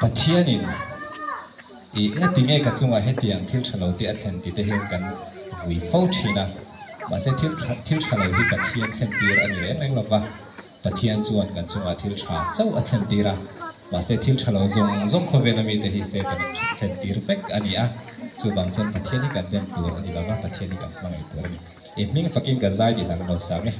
Pathianin i ngati nge ka chungah hetiang thil tha lo te a thlen tih te hian kan vui fo thin a. Mahse thil thil tha lo hi Pathian thlen tir a ni reng reng lova, Pathian chuan kan chungah thil tha chauh a thlen tir a. Mahse thil tha lo zawng zawng khawvel ami te hi Satan thlen tir vek a ni a. Chuvang chuan Pathian hi kan dem tur a ni lova, Pathian hi kan hmangaih tur a ni. I hming fakin ka zai tih hlak lo sang e.